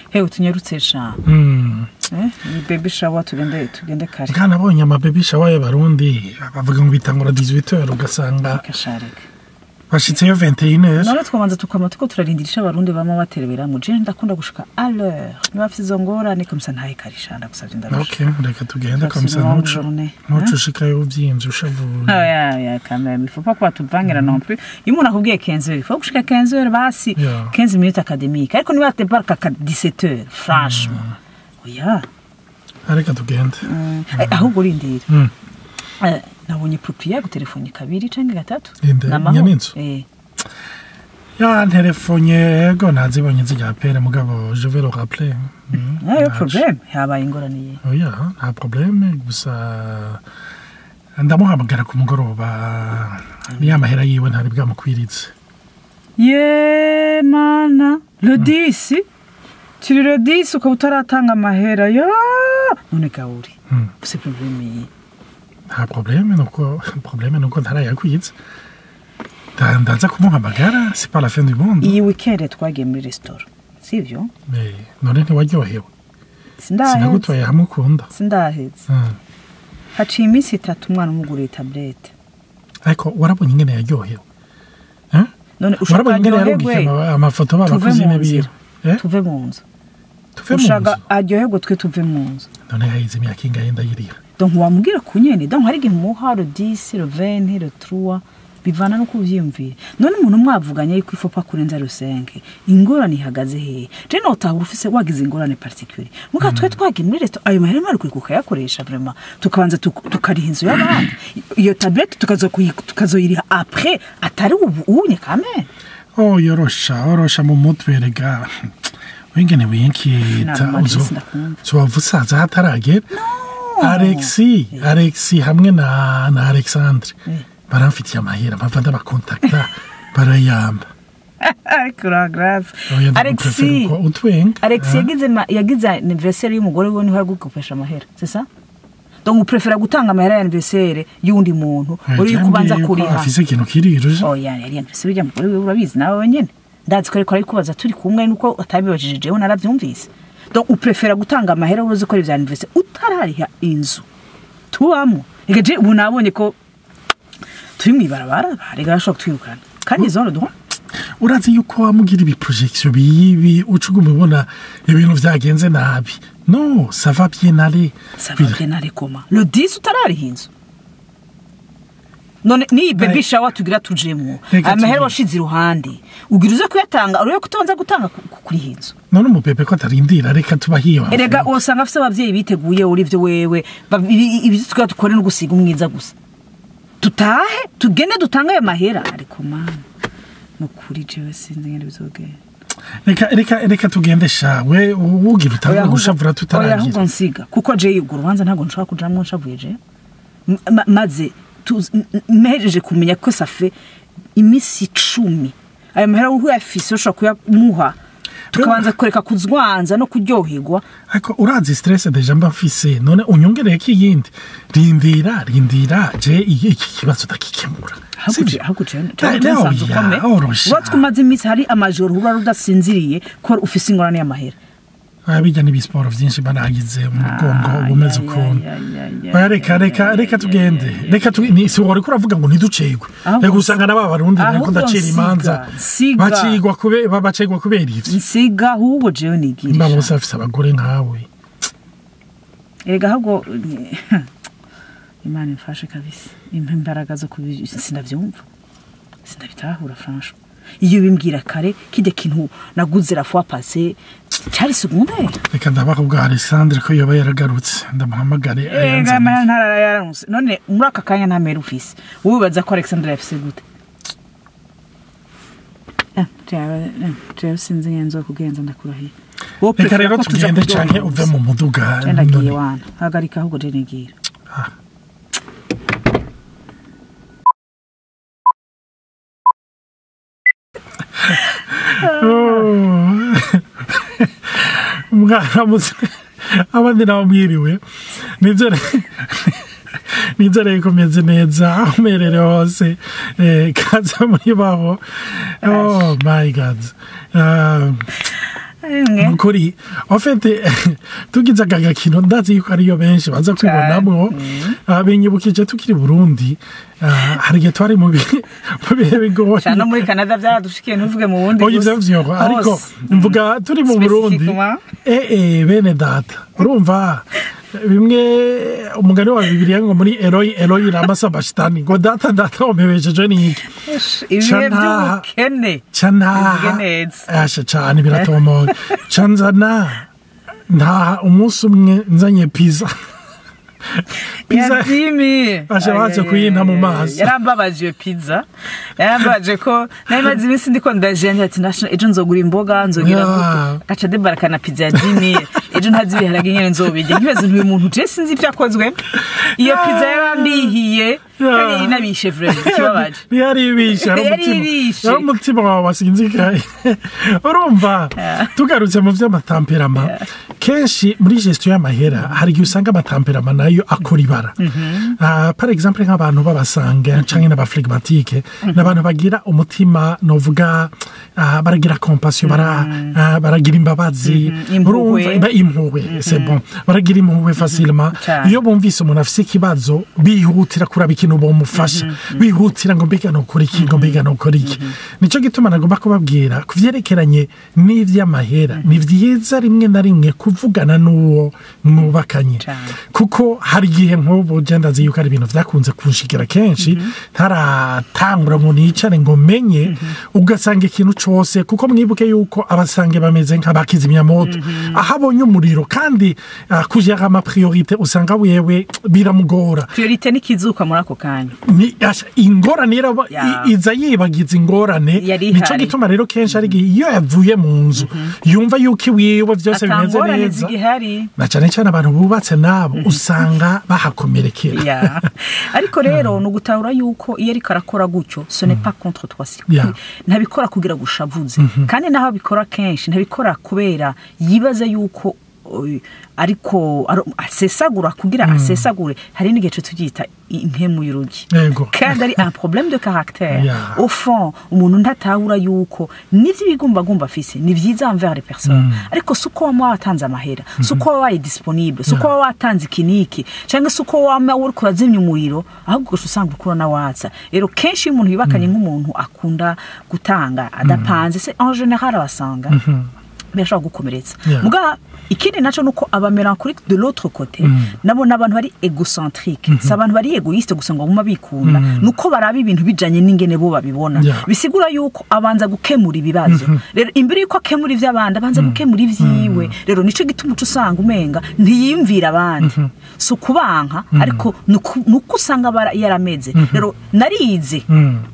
Hewe tunyarutse sha. Ni baby shower tugende kare. Kana nabonye ama baby shower y'abarundi bavuga ngo bitangura 18h ugasanga kashareka. Bashitseyo 21h. None twabanza tukama tuko turarindirisha abarundi bama baterebera mu je ndakunda gushika à l'heure. Niba afite izo ngorane comme ça ntaye karisha ndagusavye ndarusha. Okay, reka tugende comme ça ntucu. Ntucu shikayo uvyimvye ushavuye. Ah ya ya quand même, il faut pas quoi tuvangira non plus. Iyo umuntu akubwiye 15h, il faut gushika 15h basi 15 minutes académique. Ariko niba atebarka 17h, franchement. Oya. Reka tugende. Ahubwo urindira. Nabonye propriétaire gutelefone kabiri canke gatatu. Nyaminzu. Ya telefone yego nazibonye zijya pere mugabo je vais le rappeler. Nta problème, habaye ingorane ye. Oya, nta problème gusa ndamuhamagara ku mugoroba ni amahera yiwe ntari bwamukwiritse. Ye mana, le 10. Turi le 10 ukaba utaratanga amahera ya none gawuri. C'est problème ye. Nta problème nuko problème nuko ntarayakwitse. Ndaza kumuhamagara, c'est pas la fin du monde. Iyi weekend twagiye muri restaurant. Sivyo? Mais none ntiwaryohewe. Sinagutwaye hamwe ukunda. Sindaheze. Haciye iminsi itatu umwana umuguriye tablette. Ariko warabonye ingene yaryohewe. None ushaka aryoherwe amafoto b'abakuzine biwe. Tuve mu nzu. Ushaka aryoherwe twe tuve mu nzu. None hayize imyaka ingahe ndayiriha. Donc wamubwira kunyene donc hari igihe muha le 10 le 20 le 3 bivana no kuvyiyumvira. None umuntu mwavuganye yuko il faut pas kurenza le 5 ingorane ihagaze hehe? Je notahura ufise wagize ingorane particulier muka twe twagiye muri resto ayo mahera mari kuri kukayakoresha vraiment tukabanza tukariha inzu y'abandi iyo tablette tukazoyiriha après atari ubu unye kame. Oh yorosha mu mutwe rega wingene winkita uzo uvusaza hataragera. Alexi hamwe na Alexandre baramfitiye amahera mpava ndabakontakta barayamba. Ariko grave. Alexi yagize anniversaire y'umugore we niho agukopesha amahera, c'est ça? Donc uprefera gutanga amahera ya anniversaire y'undi muntu uri kubanza kuriha. Afise ikintu kiriruje. Oya yari anniversaire y'umugore we urabizi nawe wenyene. Ndazi ko ariko arikubaza turi kumwe nuko atabibajije jewe naravyumvise. Donc uprefera gutanga amahera uruzi ko ivya anniversaire utarariha inzu tubamo. Ega je ubu nabonye ko turi mwibarabara barega bashobora kutwirukana kandi izo droit. Urazi yuko wamugira ibi projection bibi ucuguma ubona ibintu vyagenze nabi. Non, ça va bien aller. Ça va bien aller comment? Le 10 utarariha inzu. None ni baby shower tugira tujemo. Amahera washize iruhande. Ugira uze kuyatanga, uriyo kutonza gutanga kuri hinzu. None umupepe ko atarindira reka tubahiye. Erega osanga afise abavyeyi biteguye uri ivyo wewe. Ibyo tugira dukore no gusiga umwiza gusa. Tutahe, tugende dutanga ayo mahera ariko man. No kuri jewe sinzi ngene bizogenda. Reka tugende sha we ugira utanga gushavura tutaragira. Oya ahubwo nsiga kuko je ugura ubanza ntago nshobora kujamwo nshavuye je. Maze mpejeje kumenya ko ça fait imisi 10 ayo mahera uyafise ushobora kuyamuha tukabanza kureka kuzwanza no kuryoherwa. Ariko urazi stress deja mba mfise none unyongereye ki yindi rindira je iki kibazo ndakikemura. Watwe imisi hari amajoro uhora udasinziriye ko ufise ingorane y'amahera. Abijya n'ibisport vyinshi banagize mu mugongo bumeze ukuntu. Reka tugende. Reka ni si wari kuravuga ngo ntiducegwe. Reka usanga naba barundi nariko ndacira imanza. Bacigwa kube babacegwa kubera ivyo. Nsiga ahubwo jewe nigirisha. Ndabose afise abagore nkawe. Erega ahubwo Imana imfashe kabisa. Impa imbaraga zo sinavyumva. Sinabitahura franchement. Iyo bimbwira kare kide kintu naguze la fois passée cyari secondaire. Reka ndabaha ubwa Alexandre ko yoba yaragarutse ndamuhamagare ayanze. Ntara none muri aka kanya nta mera ufise. Wowe ubaza ko Alexandre yafise gute? Jewe sinzi ngenzo kugenza ndakurahiye. Reka rero tugende canke uve mu muduga. Ndagiye wana. Hagarika ahubwo je nigira. Oh. Mwaramutse, abandi nabo mwiriwe. Nizere ko meze neza aho umerere hose. Kaza muri babo. Oh my God. Nukuri, en fait, tugize aka gakino, ndazi yuko ariyo benshi baza kwibonamwo. Binyibukije tukiri Burundi, hari igihe twari mu bihe bigoye. Cyane, no muri Canada byaradushikiye, ntuvuge mu bundi. Oya, ivyo vyo, ariko Hose. mvuga turi mu Burundi. Spécifiquement. Bene data, urumva bimwe umugani wa Bibiliya ngo muri "Eloi Eloi lama sabachthani", ngo "Data data wampebesheje n'iki?" Ibihe Ca by'ubukene. Ca ntaha. Bivuge neza. Asha cane, biratomoye. Ca nzana, ntaha umunsi umwe nzanye pizza, pizza. Yadimi. Asha, baje kuyinta mu maso. Yarambabaje iyo pizza, yarambabaje ko nari maze iminsi ndiko ndagenda ati ejo nzogura imboga, nzogira gute, gaca debaraka na pizza ya 10. Ejo ntazi ibiharage nyene nzobirya, nkibaza nti uyu muntu je sinzi ivyo akozwe. Iyo pizza yarambihiye kandi inabishe, vraiment ikibabaje. Yari ibishe, yari Yari umutima. ibishe. Yari umutima wawe wasinzikaye. Urumva, tugarutse mu vy'ama tempérament, kenshi muri gestion y'amahera hari igihe usanga ama tempérament nayo akora ibara. Par exemple, nk'abantu b'aba sanguin canke n'aba flegmatique, n'abantu bagira umutima, novuga, baragira compassion, baragira imbabazi. Impuhwe. Urumva, impuhwe, c'est bon, baragira impuhwe facilement. Cane. Iyo bumvise umuntu afise ikibazo, bihutira kuraba ikintu bomufasha, bihutira ngo mbega nokora iki, ngo mbega nokora iki. Nico gituma nagomba kubabwira ku vyerekeranye n'ivy'amahera, ni vyiza rimwe na rimwe kuvugana n'uwo mwubakanye, Cane. kuko hari igihe nk'ubu je ndazi yuko ari ibintu vyakunze kunshikira kenshi ntaratangura ngo nicare ngo menye, ugasanga ikintu cose, kuko mwibuke yuko aba sanguin bameze nk'abakizimyamoto aho abonye umuriro, kandi kujera ama priorité usanga wewe biramugora. Priorité n'ikizuka muri ako kanya. Ni asha, ingorane iza yibagiza ingorane. Yari Nico ihari. gituma rero kenshi ari igihe iyo yavuye mu nzu yumva yuko iwiwe vyose Ata bimeze ngorane neza, zigihari. Na cane cane abantu bubatse nabo usanga bahakomerekera. Ya. Ariko rero ni ugutahura yuko iyo ariko arakora gutyo, ce n'est pas contre toi, si ntabikora kugira gushavuze, kandi naho abikora kenshi ntabikora kubera yibaza yuko ariko asesagura kugira asesagure. Hari n'igihe cyo tubyita impemu y'urugi, kandi ari un problème de caractère. Au fond, umuntu ntatahura yuko n'ivyo ibigumbagumba afise ni vyiza envers les personnes, ariko si uko wama watanze amahera, si uko wabaye disponible, si uko waba watanze iki n'iki, cyangwa si uko wama uriko urazimya umuriro, ahubwo gusa usanga uriko uranawatsa. Rero kenshi iyo umuntu yubakanye nk'umuntu akunda gutanga adapanze, c'est en général abasanga birashobora gukomeretsa. Muga ikindi naco nuko aba mélancolique de l'autre côté nabo n'abantu bari égocentrique, si abantu bari égoïste gusa ngo baguma bikunda, nuko baraba ibintu bijanye n'ingene bo babibona. Bisigura yuko abanza gukemura ibibazo. Rero imbere yuko akemura ivy'abandi, abanza gukemura ivyiwe. Rero nico gituma uca usanga umenga ntiyimvira abandi. Si ukubanka, ariko nuko usanga yarameze. Rero narize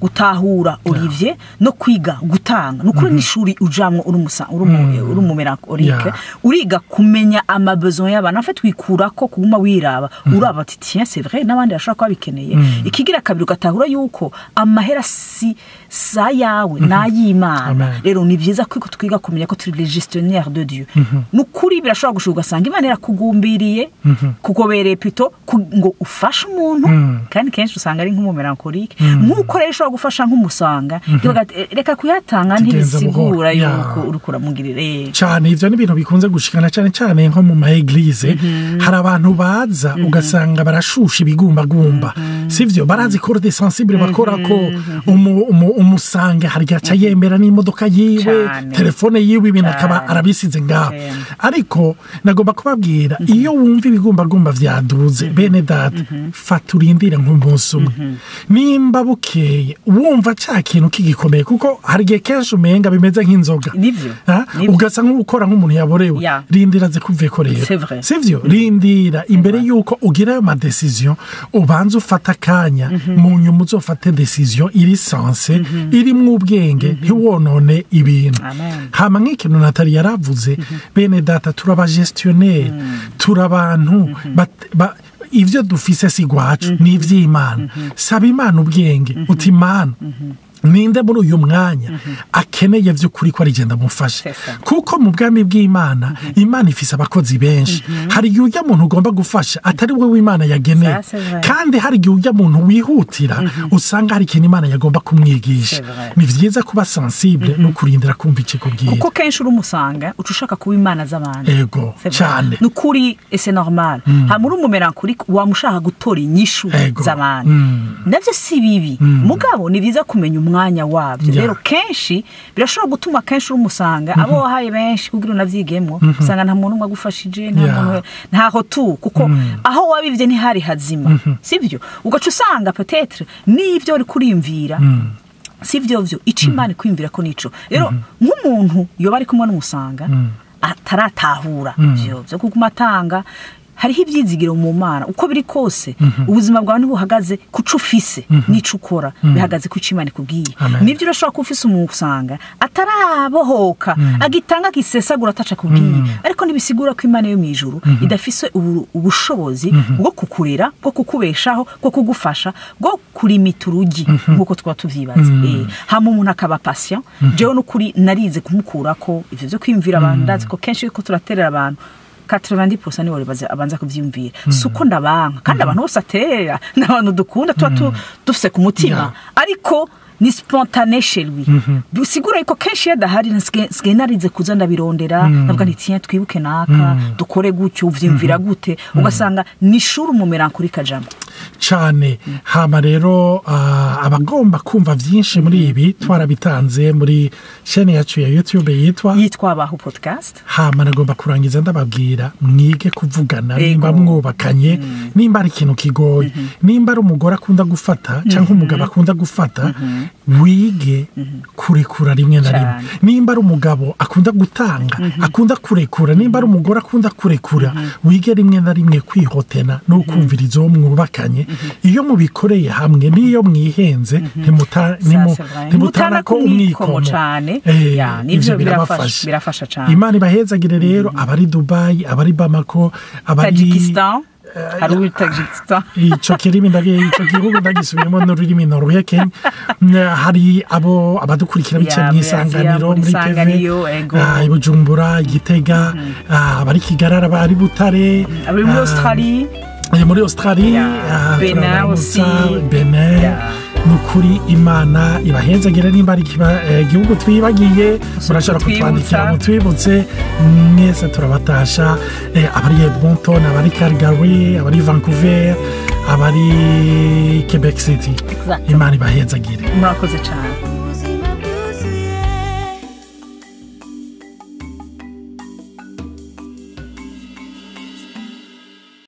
gutahura Olivier no kwiga gutanga. Nukuri n'ishuri ujamwo uri umu mélancolique, uriga kumenya ama besoin y'abantu. En fait, wikurako kuguma wiraba, uraba ati tiens, c'est vrai, n'abandi bashobora kuba bikeneye. Ikigira kabiri, ugatahura yuko amahera si sa yawe, n'ay'Imana. Amen. Rero ni byiza ko twiga kumenya ko turi les gestionnaires de Dieu. Nukuri birashobora gushoboka ugasanga Imana irakugumbiriye, kugobereye plutôt, ngo ufashe umuntu, kandi kenshi usanga ari nk'umu mélancolique, nk'uko rero ushobora gufasha nk'umusanga, Kivuga ati, "Reka kuyatanga." Tugenza Ntibisigura buhoro. Yuko uriko uramugirira. Cyane, ivyo ni ibintu bikunze gushikana cyane cyane nko mu ma église. Hari abantu baza ugasanga barashusha ibigumbagumba, sivyo? Barazi corde sensible bakora ko umusange hari igihe aca yemera n'imodoka yiwe, telefone yiwe, ibintu akaba arabisize ngaho. Ariko nagomba kubabwira, iyo wumva ibigumbagumba vyaduze, bene data, fata urindire nk'umunsi umwe, nimba bukeye wumva ca kintu kigikomeye, kuko hari igihe kenshi umenga bimeze nk'inzoga. Nivyo. Ha? Nivyo. Ugasa nk'ukora nk'umuntu yaborewe. Rindira zikuveko rero. C'est vrai. Sivyo? Rindira imbere yuko ugira ayo ma décision, ubanza ufata akanya, mu nyuma uzofate décision iri sensée, irimwo ubwenge, ntiwonone ibintu. Amen. Hama nk'ikintu Natali yaravuze, bene data, turaba gestionnaire, turi abantu ivyo dufise si gwacu, ni ivy'Imana. Saba Imana ubwenge, uti: "Imana, Ninde muri uyu mwanya akeneye vy'ukuri ko ari je ndamufasha? C'est ça. Kuko mu bwami bw'Imana, Imana ifise abakozi benshi. Hari igihe ujya muntu ugomba gufasha atari we w'Imana yageneye. Ça, c'est vrai. Kandi hari igihe ujya muntu wihutira usanga hari ikintu Imana yagomba kumwigisha. C'est vrai. Ni vyiza kuba sensible no kurindira kumva ikikubwira. Kuko kenshi uri umusanga uca ushaka kuba imana z'abandi. Ego. C'est vrai. Cane. Ni ukuri, et c'est normal. Hama uri umu mélancolique, wamushaka gutora inyishu z'abandi. Navyo si bibi, mugabo ni byiza kumenya umwanya wabyo. Rero kenshi birashobora gutuma kenshi uri umusanga abo wahaye benshi kugira unavyigemo, usanga nta muntu umwe agufashije, nta muntu, ntaho tu, kuko aho wabivye ntihari hazima, sivyo? Ugaca usanga peut-être n'ivyo uri kuriyumvira sivyo vyo ico Imana ikwiyumvira ko nico. Rero nk'umuntu yoba ari kumwe n'umusanga ataratahura ivyo vyo kuguma atanga, hariho ivyizigiro mu Mana. Uko biri kose, ubuzima bwawe ntibuhagaze kuco ufise n'ico ukora, bihagaze kuco Imana ikubwiye. Amen. Nivyo, urashobora kuba ufise umusanga atarabohoka, agitanga, agisesagura, ataca akubwiye, ariko ntibisigura ko Imana yo mw'ijuru idafise ubushobozi bwo kukurera, bwo kukubeshaho, bwo kugufasha, bwo kurimita urugi nk'uko twaba tuvyibaza. Hama umuntu akaba patient. Jewe n'ukuri narize kumukurako ivyo vyo kwiyumvira abantu. Ndazi ko kenshi yuko turaterera abantu, 90% nibo abanza kuvyiyumvira. Si uko ndabanka, kandi abantu bose aterera ni abantu dukunda, tuba dufise ku mutima, ariko ni spontané chez lui. Bisigura yuko kenshi iyo adahari nsigaye narize kuza ndabirondera, ndavuga nti: "Tiens, twibuke naka, dukore gutyo, uvyiyumvira gute?" Ugasanga ni ishuri umu mélancolique ajamwo. Cane. Hama rero abagomba kumva vyinshi muri ibi, twarabitanze muri chaîne yacu ya YouTube yitwa Yitwa Baho Podcast. Hama nagomba kurangiza ndababwira mwige kuvugana nimba mwubakanye, nimba ari ikintu kigoye, nimba ari umugore akunda gufata cyangwa umugabo akunda gufata, wige kurekura rimwe na rimwe. Nimba ari umugabo akunda gutanga, akunda kurekura, nimba ari umugore akunda kurekura, wige rimwe na rimwe kwihotena no kumviriza uwo mwubakanye. Iyo mubikoreye hamwe, n'iyo mwihenze, Ça, c'est vrai. ntimutana ko umwikomo umwikomo cane. Ya, nivyo. Ivyo birafasha. birabafasha. Birafasha cane. Imana ibahezagire rero, abari Dubai, abari Bamako, abari Tajikistan, hari uri Tajikistan. Ico kirimi ico gihugu ndagisubiyemo n'ururimi noruhekenya. Hari abo abadukurikira bicaye Ya, mu Isanganiro, muri muri TV Isanganiro, ego. I Bujumbura, Igitega, abari Kigali, abari Butare, abari muri Australie. Muri Australie. Ya, Benin turabaramutsa. aussi. Benin. Ya. Ni ukuri Imana ibahezagire. Nimba ari igihugu twibagiye, murashobora kutwibutsa. Kutwandikira mutwibutse. Mwese turabatasha. Abari Edmonton, abari Calgary, abari Vancouver, abari Quebec City. Exactement. Imana ibahezagire. Murakoze cyane.